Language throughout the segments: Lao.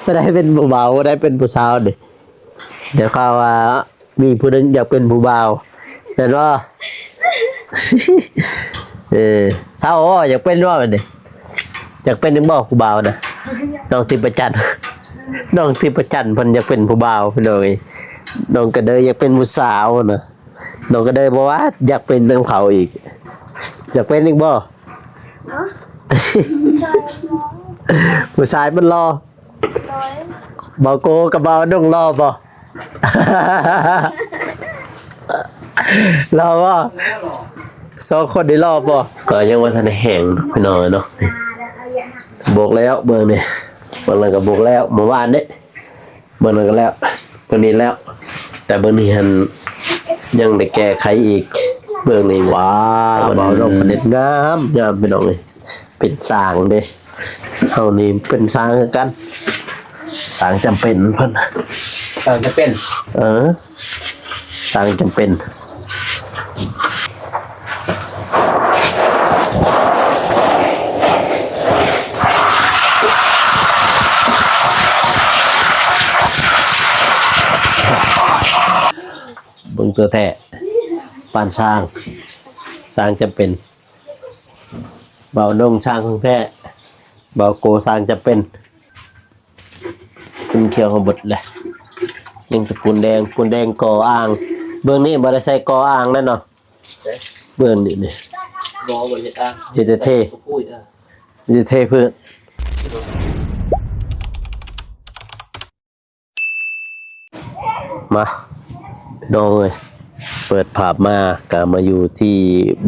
ບໍ່ໄດ້ເປັນຜູ້ບ່າວ ບໍ່ໄດ້ເປັນຜູ້ສາວເດ້. ດຽວເຂົາວ່າມີຜູ້ໜຶ່ງຢາກເປັນຜູ້ບ່າວ ແມ່ນບໍ່? ເອີ ສາວ ຢາກເປັນບໍ່ບັດນີ້? ຢາກເປັນອີກບໍ່ຜູ້ບ່າວນະ? ນ້ອງທິບປະຈັນ ນ້ອງທິບປະຈັນເພິ່ນຢາກເປັນຜູ້ບ່າວ ພີ່ນ້ອງເອີຍ. ນ້ອງກະເດີຍຢາກເປັນຜູ້ສາວນະ. ນ້ອງກະເດີຍບໍ່ວ່າຢາກເປັນນຳເຂົາອີກ. ຢາກເປັນອີກບໍ່? ເອົ້າ ຜູ້ຊາຍມັນຫຼໍ່. ໂດຍ ບ່າວໂກກັບບ່າວນົງຫຼໍ່ບໍ່? ຫຼໍ່ບໍ່? ສອງຄົນນີ້ຫຼໍ່ບໍ່? ກໍຍັງບໍ່ທັນໄດ້ແຫ້ງພີ່ນ້ອງເນາະ. ໂບກແລ້ວເບິ່ງນີ້ ເບິ່ງນັ້ນກໍໂບກແລ້ວ ມື້ວານນີ້ ເບິ່ງນັ້ນກໍແລ້ວ ເບິ່ງນີ້ແລ້ວ ແຕ່ເບິ່ງນີ້ຫັ້ນຍັງໄດ້ແກ້ໄຂອີກ. ເບິ່ງນີ້ ວ້າວ ບ່າວນົງເພິ່ນເຮັດງາມ ງາມພີ່ນ້ອງເອີຍ. ເປັນຊ່າງເດ້ ເຮົານີ້ເປັນຊ່າງຄືກັນ ຊ່າງຈຳເປັນເພິ່ນ ຊ່າງຈຳເປັນ ເອີ ຊ່າງຈຳເປັນ. ເບິ່ງຕົວແທ້ ປານຊ່າງ ຊ່າງຈຳເປັນ. ບ່າວນົງຊ່າງຂອງແທ້ ບ່າວໂກຊ່າງຈຳເປັນ. ປູນຂຽວເຮົາເບິດແຫຼະ ຍັງແຕ່ປູນແດງ ປູນແດງກໍ່ອ່າງ. ເບື້ອງນີ້ບໍ່ໄດ້ໃສ່ກໍ່ອ່າງແລ້ວເນາະ ເບື້ອງນີ້ນີ້ ບໍ່ ບໍ່ເຮັດອ່າງ ເຮັດແຕ່ເທ ເຮັດແຕ່ເທພື້ນ. ມາ ພີ່ນ້ອງເອີຍ ເປີດພາບມາກະມາຢູ່ທີ່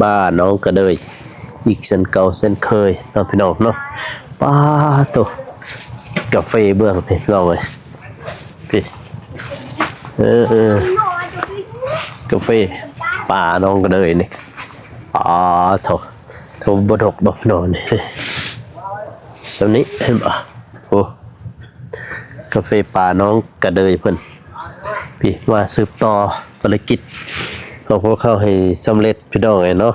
ບ້ານນ້ອງກະເດີຍອີກເຊັ່ນເກົ່າເຊັ່ນເຄີຍເນາະ ພີ່ນ້ອງເນາະ. ປາໂຕ ກາເຟເບື້ອງນີ້ ພີ່ນ້ອງເອີຍ ພີ້ ເອີ ເອີ ກາເຟປ່ານ້ອງກະເດີຍນີ້ ປາໂຕ. ໂທ ບໍ່ດົກດອກພີ່ນ້ອງນີ້ ສ່ຳນີ້ເຫັນບໍ່? ໂອ້ ກາເຟປ່ານ້ອງກະເດີຍເພິ່ນ ພີ້ ມາສືບຕໍ່ພາລະກິດຂອງພວກເຮົາໃຫ້ສຳເລັດ ພີ່ນ້ອງເອີຍເນາະ.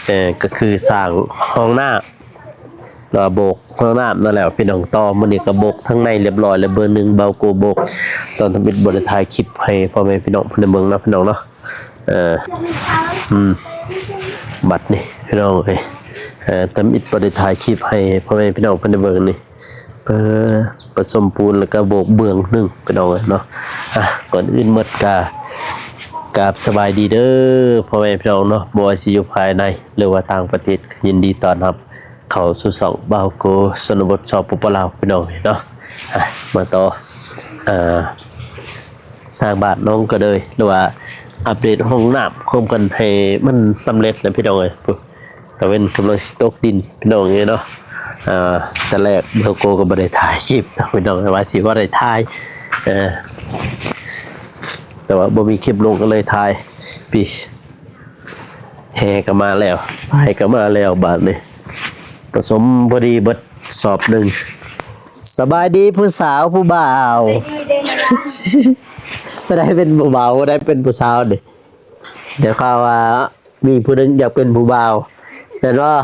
ເອີ ກໍຄືສ້າງຫ້ອງນ້ຳ ແລ້ວໂບກຫ້ອງນ້ຳນັ້ນແຫຼະ ພີ່ນ້ອງ. ຕໍ່ມື້ນີ້ກໍໂບກທາງໃນລຽບລ້ອຍແລ້ວ ເບີໜຶ່ງ ບ່າວໂກໂບກ ຕອນທຳອິດບໍ່ໄດ້ຖ່າຍຄລິບໃຫ້ພໍ່ແມ່ພີ່ນ້ອງເພິ່ນໄດ້ເບິ່ງເນາະ ພີ່ນ້ອງເນາະ. ເອີ ອືມ ບັດນີ້ພີ່ນ້ອງເອີຍ ເອີ ທຳອິດບໍ່ໄດ້ຖ່າຍຄລິບໃຫ້ພໍ່ແມ່ພີ່ນ້ອງເພິ່ນໄດ້ເບິ່ງນີ້ ເອີ ປະສົມປູນແລ້ວກໍໂບກເບື້ອງໜຶ່ງ ພີ່ນ້ອງເອີຍເນາະ. ອ່ະ ກ່ອນອື່ນໝົດກໍກາບສະບາຍດີເດີພໍ່ແມ່ພີ່ນ້ອງເນາະ ບໍ່ວ່າຊິຢູ່ພາຍໃນ ຫຼືວ່າຕ່າງປະເທດ ກໍຍິນດີຕ້ອນຮັບເຂົ້າສູ່ຊ່ອງບ່າວໂກຊົນນະບົດ ສປປ ລາວ ພີ່ນ້ອງເອີຍເນາະ. ອ່ະ ມາຕໍ່ ເອີ ສ້າງບ້ານນ້ອງກະເດີຍ ຫຼືວ່າອັບເດດຫ້ອງນ້ຳຂອງເພິ່ນໃຫ້ມັນສຳເລັດແລ້ວ ພີ່ນ້ອງເອີຍ. ຕາເວັນກຳລັງຊິຕົກດິນ ພີ່ນ້ອງເອີຍເນາະ. ອ່າ ແຕ່ແລກບ່າວໂກກໍບໍ່ໄດ້ຖ່າຍຄລິບ ພີ່ນ້ອງ ວ່າຊິບໍ່ໄດ້ຖ່າຍ ເອີ ແຕ່ວ່າບໍ່ມີຄລິບລົງກໍເລີຍຖ່າຍ. ປີ ແຮ່ກໍມາແລ້ວ ຊາຍກໍມາແລ້ວ ບາດນີ້ປະສົມພໍດີເບິດສອບໜຶ່ງ. ສະບາຍດີຜູ້ສາວຜູ້ບ່າວ ບໍ່ໄດ້ເປັນຜູ້ບ່າວ ບໍ່ໄດ້ເປັນຜູ້ສາວເດ້. ດຽວເຂົາວ່າມີຜູ້ໜຶ່ງຢາກເປັນຜູ້ບ່າວ ແມ່ນບໍ່?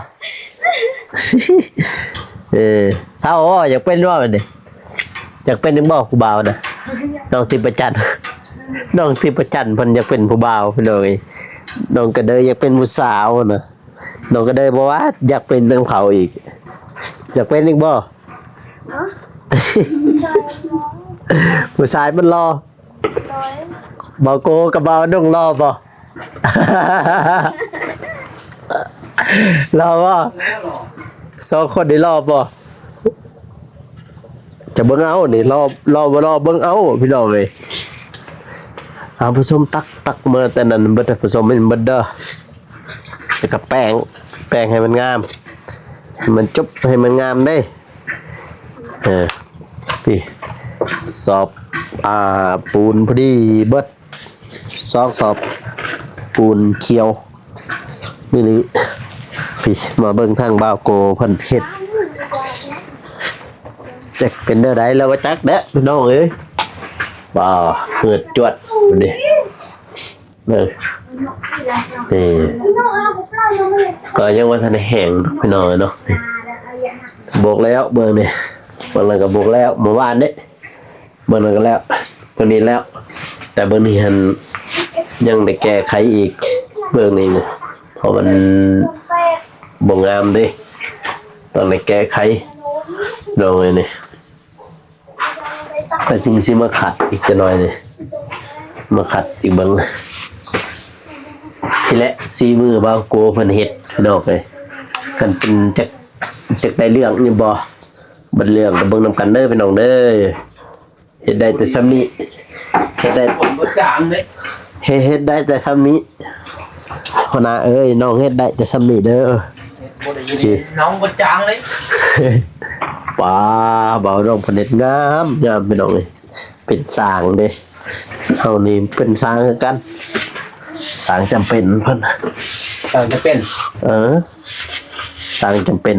ເອີ ສາວ ຢາກເປັນບໍ່ບັດນີ້? ຢາກເປັນອີກບໍ່ຜູ້ບ່າວນະ? ນ້ອງທິບປະຈັນ ນ້ອງທິບປະຈັນເພິ່ນຢາກເປັນຜູ້ບ່າວ ພີ່ນ້ອງເອີຍ. ນ້ອງກະເດີຍຢາກເປັນຜູ້ສາວນະ ນ້ອງກະເດີຍບໍ່ວ່າຢາກເປັນນຳເຂົາອີກ. ຢາກເປັນອີກບໍ່? ເອົ້າ ຜູ້ຊາຍມັນຫຼໍ່. ໂດຍ ບ່າວໂກກັບບ່າວນົງຫຼໍ່ບໍ່? ຫຼໍ່ບໍ່? ສອງຄົນນີ້ຫຼໍ່ບໍ່? ຈະເບິ່ງເອົານີ້ ຫຼໍ່ ຫຼໍ່ບໍ່ຫຼໍ່ ເບິ່ງເອົາ ພີ່ນ້ອງເອີຍ. ເອົາ ຜູ້ຊົມ ຕັກ ຕັກມາແຕ່ນັ້ນເບິດ ຜູ້ຊົມ ເບິດເດີ. ແລ້ວກໍແປງ ແປງໃຫ້ມັນງາມ ໃຫ້ມັນຈົບ ໃຫ້ມັນງາມເດ້. ເອີ ພີ້ ສອບ ອ່າ ປູນພໍດີເບິດ ສອງສອບ ປູນຂຽວ ມີນີ້. ພີ້ ມາເບິ່ງທາງບ່າວໂກເພິ່ນເຮັດ ຈັກເປັນແນວໃດແລ້ວບໍ່ຈັກເດີ້ ພີ່ນ້ອງເອີຍ. ວ້າວ ເຫືອດຈວດນີ້. ເບິ່ງ ນີ້ ກໍຍັງບໍ່ທັນໄດ້ແຫ້ງ ພີ່ນ້ອງເອີຍເນາະ. ນີ້ ໂບກແລ້ວ ເບິ່ງນີ້ ບາງຫຼັງກໍບົກແລ້ວ ມື້ວານເດ້ ເບື້ອງນັ້ນກໍແລ້ວ ເບື້ອງນີ້ແລ້ວ ແຕ່ເບື້ອງນີ້ຫັ້ນຍັງໄດ້ແກ້ໄຂອີກ ເບື້ອງນີ້ນະ ເພາະມັນບໍ່ງາມເດ້ ຕ້ອງໄດ້ແກ້ໄຂ ນ້ອງເອີຍນີ້ ແລ້ວຈຶ່ງຊິມາຂັດອີກຈັກໜ້ອຍນີ້ ມາຂັດອີກເບິ່ງ ນີ້ແຫຼະ ສີມືບ່າວໂກເພິ່ນເຮັດ ນ້ອງເອີຍ ຄັນເປັນຈັກ ຈັກໄດ້ເລື່ອງຢູ່ບໍ່? ບໍ່ເລື່ອງກໍເບິ່ງນຳກັນເດີພີ່ນ້ອງເດີ ເຮັດໄດ້ແຕ່ຊ່ຳນີ້ ເຮັດໄດ້ ບໍ່ຈາງເດ້ ເຮັດ ເຮັດໄດ້ແຕ່ຊ່ຳນີ້ ຫົວໜ້າເອີຍ ນ້ອງເຮັດໄດ້ແຕ່ຊ່ຳນີ້ເດີ ເຮັດບໍ່ໄດ້ຢູ່ນີ້ ນ້ອງບໍ່ຈາງເລີຍ ປ້າ ບ່າວນ້ອງເພິ່ນເຮັດງາມ ງາມພີ່ນ້ອງເອີຍ ເປັນຊ່າງເດ້ ເຮົານີ້ເປັນຊ່າງຄືກັນ ຊ່າງຈຳເປັນເພິ່ນ ຊ່າງຈຳເປັນ ເອີ ຊ່າງຈຳເປັນ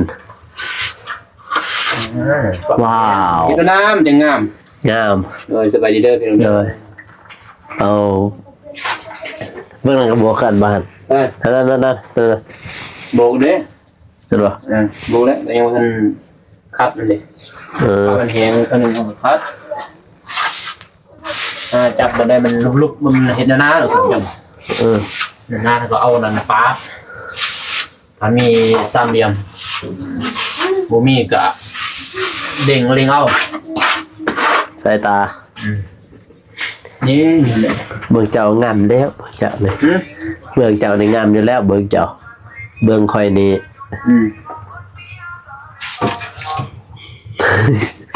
ອ່າ ວ້າວ ເຮັດນ້ຳຈັ່ງງາມ ງາມ ໂດຍ ສະບາຍດີເດີພີ່ນ້ອງເດີ ໂດຍ ເອົາ ເບິ່ງນັ້ນກໍບວກກັນບາດ ເອີ ນັ້ນໆ ໂບກເດ້ ເຫັນບໍ່? ເອີ ໂບກແລ້ວ ກໍຍັງບໍ່ທັນຂັດມັນເດ້ ເອີ ຄັດມັນແຮງ ຄັນໜຶ່ງເຮົາກໍຂັດ ອ່າ ຈັບບໍ່ໄດ້ມັນຫຼຸບໆ ມັນເຮັດໜ້າໆ ເອີ ໜ້າໆ ແລ້ວກໍເອົານັ້ນປາດ ຖ້າມີສາມຫຼ່ຽມ ບໍ່ມີກໍເຫຼັ່ງເຫຼັ່ງເອົາ ສາຍຕາ ອືມ ນີ້ ເບິ່ງເຈົ້າງາມແລ້ວ ເບິ່ງເຈົ້ານີ້ ຫຶ? ເບິ່ງເຈົ້ານີ້ງາມຢູ່ແລ້ວ ເບິ່ງເຈົ້າ ເບິ່ງຂ້ອຍນີ້ ອືມ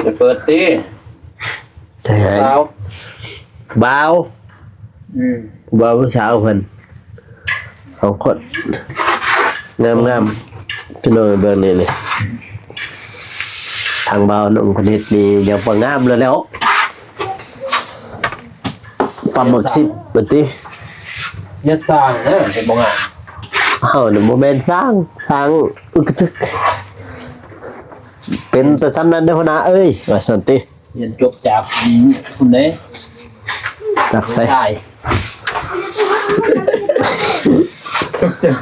ຢ່າເປີດຕິ ໃຊ່ ສາວ ບ່າວ ອືມ ຜູ້ບ່າວຜູ້ສາວເພິ່ນ ສອງຄົນ ງາມໆ ພີ່ນ້ອງເບິ່ງນີ້ ນີ້ ທາງບ່າວໜຸ່ມເພິ່ນເຮັດນີ້ ຍັງບໍ່ງາມເລີຍແລ້ວ ປາໝຶກສິບ ເພິ່ນຕິ ເສຍສ້າງເດີ ເຮັດບໍ່ງາມ ເຮົານີ້ບໍ່ແມ່ນຊ່າງ ຊ່າງອຶກກະທຶກ ເປັນແຕ່ຊ່ຳນັ້ນເດີຫົວໜ້າເອີຍ ວ່າຊັ້ນຕິ. ຮຽນຈົບຈາກພຸ້ນເດ້ ຈາກໃສ? ຈົບຈາກ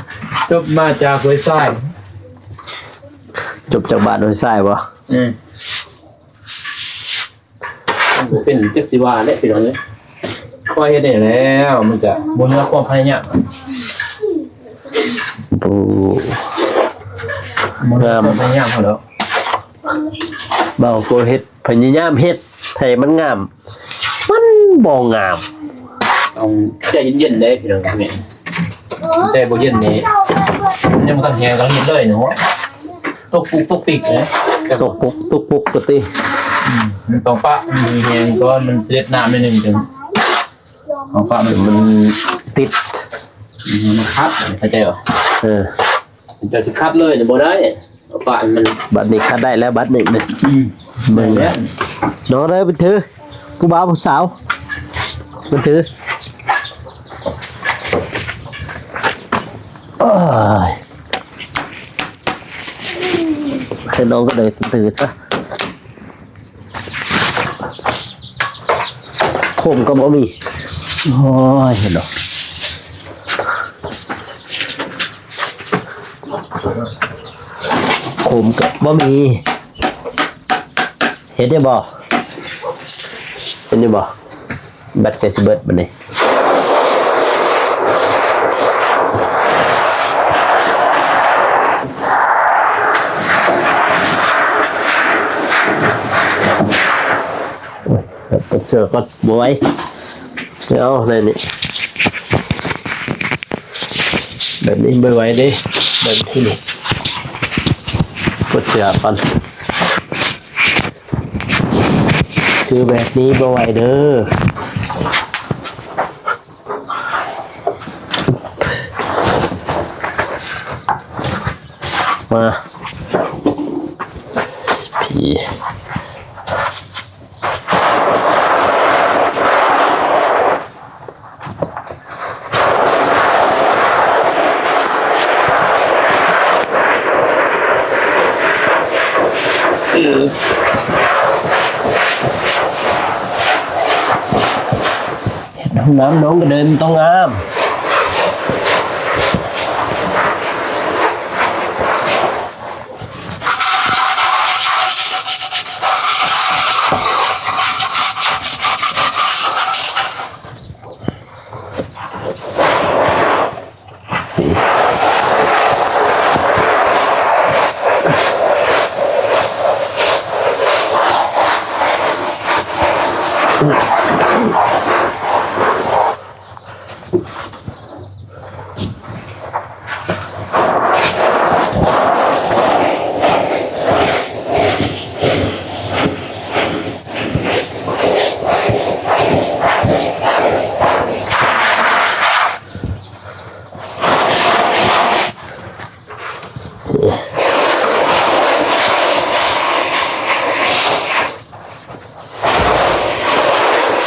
ຈົບມາຈາກຫ້ວຍຊາຍ ຈົບຈາກບ້ານຫ້ວຍຊາຍບໍ່? ອືມ ບໍ່ເປັນຈັກຊິວ່າແຫຼະພີ່ນ້ອງເອີຍ ຂ້ອຍເຮັດໄດ້ແລ້ວ ມັນກະບໍ່ເໜືອຄວາມພະຍາຍາມ ໂອ້ ບໍ່ເໜືອຄວາມພະຍາຍາມເຮົາດອກ ບ່າວໂກເຮັດ ພະຍາຍາມເຮັດໃຫ້ມັນງາມ ມັນບໍ່ງາມ ຕ້ອງໃຈເຢັນໆເດ້ພີ່ນ້ອງ ແມ່ນ ໃຈບໍ່ເຢັນນີ້ ຍັງບໍ່ທັນແຫ້ງກໍລີດເລີຍເນາະ ຕົກປຸກຕົກປິກເດ້ ຕົກປຸກຕົກປຸກກະຕິ ອືມ ມັນຕ້ອງປະໃຫ້ແຫ້ງກ່ອນ ມັນຊິເລັດນ້ຳໜ້ອຍໜຶ່ງ ຈຶ່ງເອົາປະໃຫ້ມັນ ມັນຕິດ ອືມ ມັນຂັດ ເຂົ້າໃຈບໍ່? ເອີ ເຈົ້າຊິຂັດເລີຍນີ້ບໍ່ໄດ້ ເອົາປະໃຫ້ມັນ ບັດນີ້ຂັດໄດ້ແລ້ວ ບັດນີ້ ອືມ ເບິ່ງ ໄດ້ແລ້ວ ນ້ອງເດີ ໄປຖື ຜູ້ບ່າວຜູ້ສາວ ໄປຖື ໂອ້ຍ ໃຫ້ນ້ອງກໍໄດ້ຖືຊະ. ໂຄມກໍບໍ່ມີ ໂອ້ຍ ເຫັນບໍ່ ໂຄມກໍບໍ່ມີ ເຫັນຢູ່ບໍ່ ເຫັນຢູ່ບໍ່ ແບັດກໍຊິເບິດບັດນີ້ ເປີດເສື້ອກ່ອນ ບໍ່ໄຫວ ເອົາແນວນີ້ ແບບນີ້ບໍ່ໄຫວເດ້ ແບບນີ້ ເປີດເສື້ອກ່ອນ ຄືແບບນີ້ບໍ່ໄຫວເດີ. ມາ ພີ້ ເອີ ເຮັດຫ້ອງນ້ຳນ້ອງກະເດີນຕ້ອງງາມ. ແ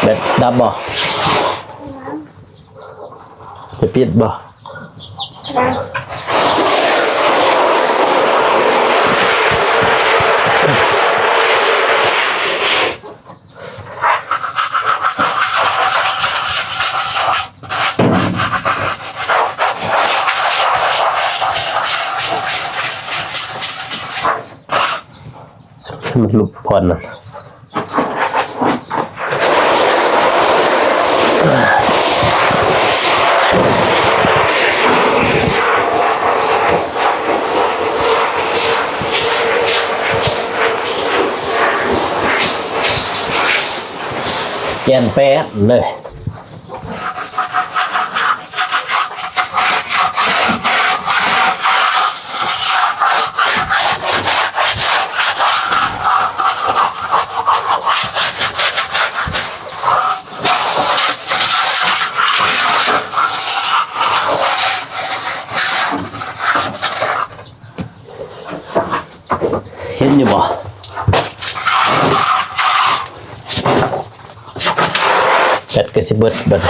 ບັດດັບບໍ່? ຈະປິດບໍ່? ມັນຫຼຸບພອນນະ ແກ່ນແປດເລີຍ. ເຫັນຢູ່ບໍ່? ແບັດກໍຊິເບິດບັດ.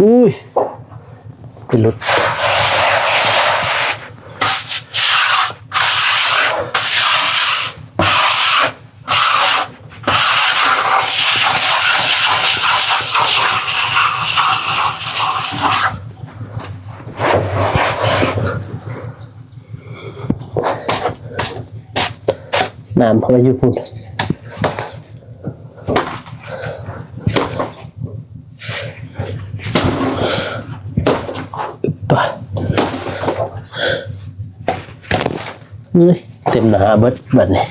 ອຸ້ຍ ໄປຫຼຸດ. ນ້ຳເຂົ້າໄປຢູ່ພຸ້ນ. ປະ ເຮີ້ຍ ເຕັມໜ້າເບິດບັດນີ້.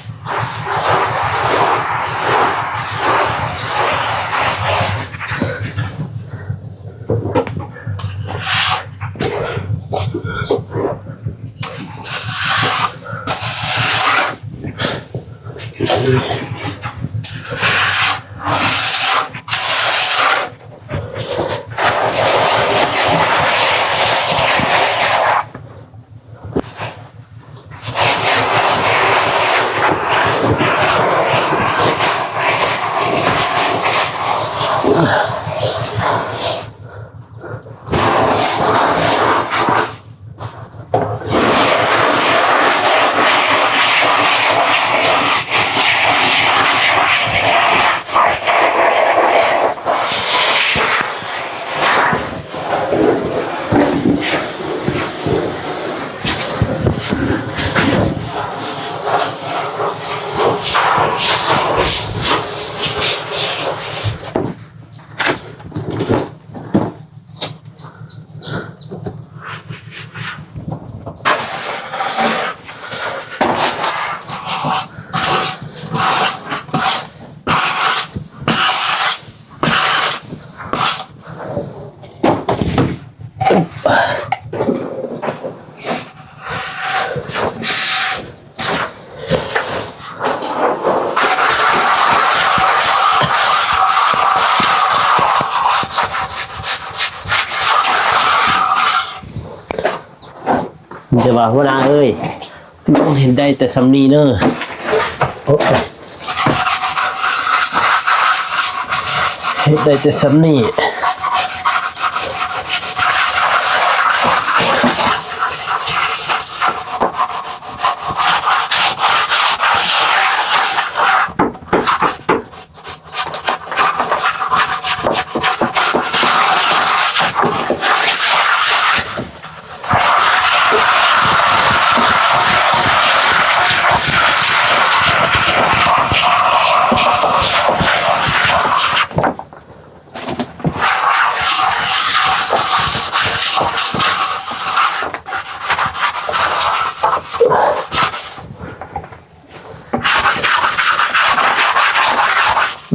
ໂ ແຕ່ວ່າຫົວໜ້າເອີຍ ນ້ອງເຮັດໄດ້ແຕ່ສ່ຳນີ້ເດີ ເຮັດໄດ້ແຕ່ສ່ຳນີ້.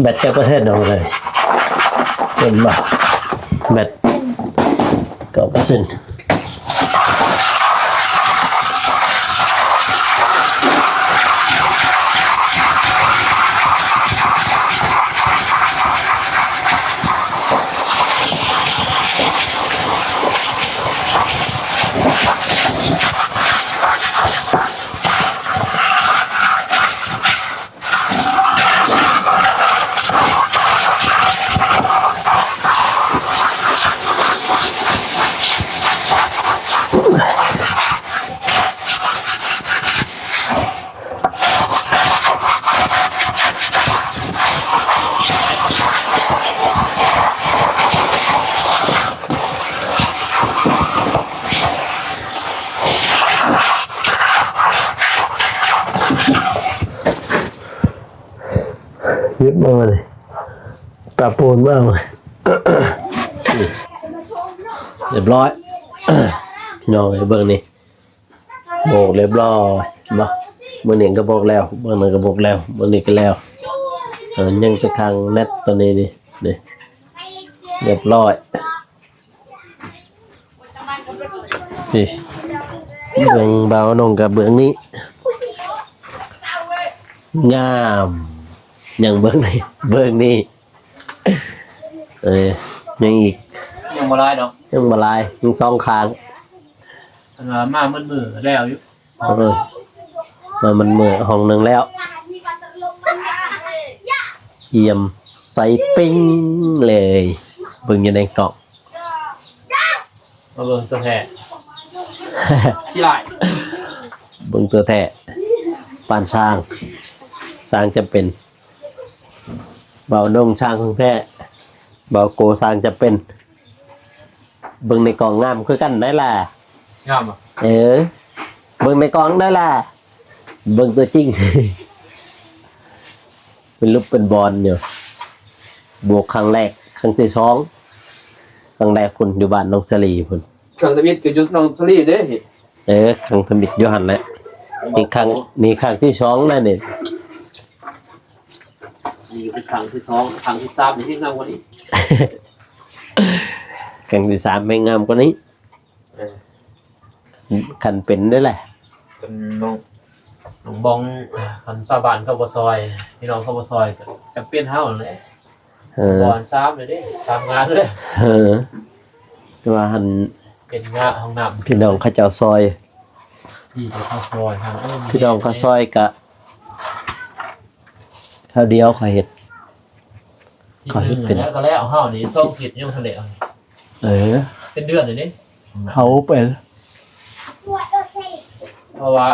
ແບັດຈັກເປີເຊັນເນາະ ເຫັນບໍ່ ແບັດເກົ້າເປີເຊັນ. ເກັບມາເລີຍ ຕາໂປນມາເລີຍ ຮຽບຮ້ອຍ ພີ່ນ້ອງເອີຍ ເບິ່ງນີ້ ໂບກຮຽບຮ້ອຍ ເຫັນບໍ່? ມື້ນີ້ກໍໂບກແລ້ວ ມື້ນັ້ນກໍໂບກແລ້ວ ມື້ນີ້ກໍແລ້ວ ເອີ ຍັງແຕ່ຂ້າງແນັດຕົວນີ້ນີ້ ນີ້ ຮຽບຮ້ອຍ. ນີ້ ເບື້ອງບ່າວນົງກັບເບື້ອງນີ້ ງາມ ຍັງເບື້ອງນີ້ ເບື້ອງນີ້ ເອີ ຍັງອີກ ຍັງບໍ່ຫຼາຍດອກ ຍັງບໍ່ຫຼາຍ ຍັງສອງຂ້າງ ຄັນວ່າມາໝົດມື້ແລ້ວຢູ່. ເອີ ມາມັນເມືອຫ້ອງໜຶ່ງແລ້ວ ອຽມໃສ່ປິງເລີຍ ເບິ່ງຢູ່ໃນກ້ອງ ມາເບິ່ງຕົວແທ້ ຂີ້ລ້າຍ ເບິ່ງຕົວແທ້ ປານຊ້າງ ຊ້າງຈຳເປັນ ບ່າວນົງຊ້າງຂອງແທ້ ບ່າວໂກຊ້າງຈຳເປັນ. ເບິ່ງໃນກ້ອງງາມຄືກັນໄດ໋ລະ ງາມບໍ່? ເອີ ເບິ່ງໃນກ້ອງໄດ໋ລະ ເບິ່ງຕົວຈິງ ເປັນລຸບເປັນບອນຢູ່ ບວກຄັ້ງແລກ ຄັ້ງທີສອງ ຄັ້ງແລກພຸ້ນ ຢູ່ບ້ານນ້ອງສາລີພຸ້ນ ຄັ້ງທຳອິດກໍຢູ່ນ້ອງສາລີເດ້ ເອີ ຄັ້ງທຳອິດຢູ່ຫັ້ນແຫຼະ ນີ້ຄັ້ງ ນີ້ຄັ້ງທີສອງແລ້ວນີ້. ນີ້ເປັນຄັ້ງທີສອງ ຄັ້ງທີສາມນີ້ແຮງງາມກວ່ານີ້ ຄັ້ງທີສາມແຮງງາມກວ່ານີ້ ເອີ ຄັນເປັນໄດ້ແຫຼະ ຄັນນ້ອງ ນ້ອງບອງ ຄັນຊາວບ້ານເຂົາບໍ່ຊ່ອຍ ພີ່ນ້ອງເຂົາບໍ່ຊ່ອຍ ກໍຈຳເປັນເຮົາຫັ້ນແຫຼະ ເອີ ບໍ່ອັນສາມເລີຍເດ້ ສາມງານເລີຍ ເອີ ແຕ່ວ່າຫັ້ນ ເປັນງາຫ້ອງນ້ຳ ພີ່ນ້ອງເຂົາເຈົ້າຊ່ອຍ ພີ່ເຂົາຊ່ອຍ ພີ່ນ້ອງເຂົາຊ່ອຍກະ ຄາວດຽວຂ້ອຍເຮັດ ຂ້ອຍເຮັດເປັນ ແລ້ວກໍແລ້ວ ເຮົານີ້ສອງທິດຍັງບໍ່ທັນແລ້ວ ເອີ ເປັນເດືອນແລ້ວເດ້ ເຮົາເປັນ ເພາະວ່າ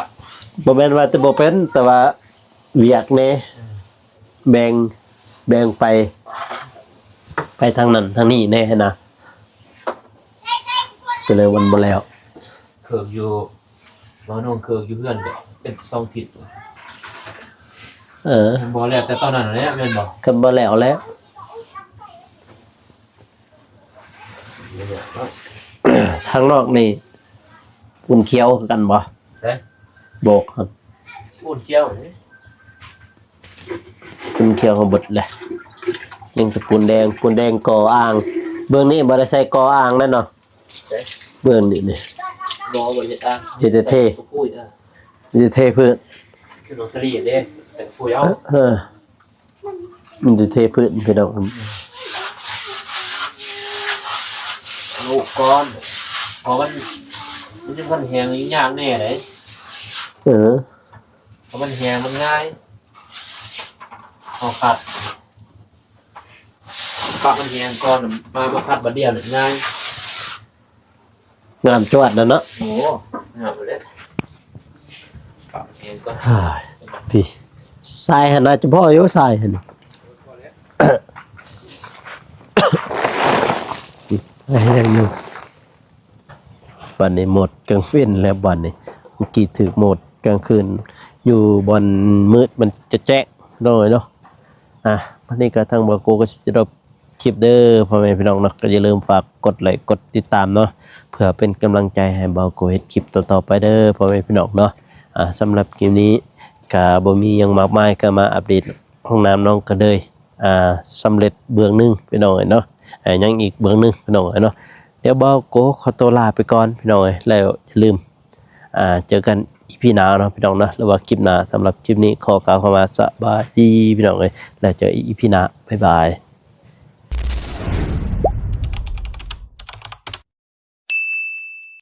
ບໍ່ແມ່ນວ່າແຕ່ບໍ່ເປັນ ແຕ່ວ່າວຽກແດ່ ອືມ ແບ່ງ ແບ່ງໄປ ໄປທາງນັ້ນທາງນີ້ແດ່ຫັ້ນນະ ກໍເລີຍວັນບໍ່ແລ້ວ ເຄີກຢູ່ ໝໍໜຸ່ງເຄີກຢູ່ເຮືອນກໍເປັນສອງທິດ ເອີ ບໍ່ແລ້ວແຕ່ຕອນນັ້ນແຫຼະ ແມ່ນບໍ່? ກໍບໍ່ແລ້ວແຫຼະ ທາງນອກນີ້ອຸ່ນຂຽວຄືກັນບໍ່? ໃສ? ໂບກຫັ້ນ ອຸ່ນຂຽວນີ້ ຝຸ່ນຂຽວເຮົາເບິດແຫຼະ ຍັງແຕ່ປູນແດງ ປູນແດງກໍ່ອ່າງ ເບື້ອງນີ້ບໍ່ໄດ້ໃສ່ກໍ່ອ່າງແລ້ວເນາະ ເບື້ອງນີ້ນີ້ ບໍ່ ບໍ່ເຮັດອ່າງ ເຮັດແຕ່ເທ ເຮັດແຕ່ເທພື້ນ ຄືນ້ອງສາລີເດ້ ໃສ່ປຸ໋ຍເອົາ ເອີ ມັນຈະເທພື້ນພີ່ນ້ອງ ອະນຸກອນ ເພາະມັນ ມັນຈະພັນແຮງນີ້ຍາກແນ່ເດ້. ເອີ ເພາະມັນແຮງມັນງ່າຍ ເຮົາຂັດ ປັບມັນແຮງກ່ອນ ມາ ມາຂັດບາດດຽວນີ້ງ່າຍ. ງາມຈວດແລ້ວເນາະ. ໂອ້ ງາມເລີຍ ປັບແຮງກ່ອນ. ເຮີ້ຍ ພີ່ ຊາຍຫັ້ນໜ້າຈະພໍຢູ່ ຊາຍຫັ້ນ ຊາຍຍັງຢູ່. ບາດນີ້ໂໝດກາງເວັນແລ້ວ ບາດນີ້ ເມື່ອກີ້ຖືກໂໝດກາງຄືນ ຢູ່ບ່ອນມືດມັນຈະແຈ້ງ ໂດຍເນາະ. ອ່າ ບາດນີ້ກໍທາງບ່າວໂກກໍຊິຈົບຄລິບເດີ ພໍ່ແມ່ພີ່ນ້ອງເນາະ. ກໍຢ່າລືມຝາກກົດໄລກົດຕິດຕາມເນາະ ເພື່ອເປັນກຳລັງໃຈໃຫ້ບ່າວໂກເຮັດຄລິບຕໍ່ໆໄປເດີ ພໍ່ແມ່ພີ່ນ້ອງເນາະ. ອ່າ ສຳລັບຄລິບນີ້ກໍບໍ່ມີຫຍັງມາກມາຍ ກໍມາອັບເດດຫ້ອງນ້ຳນ້ອງກໍເລີຍ ອ່າ ສຳເລັດເບື້ອງໜຶ່ງ ພີ່ນ້ອງເອີຍເນາະ. ອ່າ ຍັງອີກເບື້ອງໜຶ່ງ ພີ່ນ້ອງເອີຍເນາະ. ດຽວບ່າວໂກຂໍຕົວລາໄປກ່ອນ ພີ່ນ້ອງເອີຍ ແລ້ວຢ່າລືມ ອ່າ ເຈີກັນອີພີໜ້າເນາະ ພີ່ນ້ອງເນາະ ຫຼືວ່າຄລິບໜ້າ. ສຳລັບຄລິບນີ້ຂໍກ່າວຄຳວ່າສະບາຍດີ ພີ່ນ້ອງເອີຍ ແລ້ວເຈີອີພີໜ້າ ບາຍບາຍ.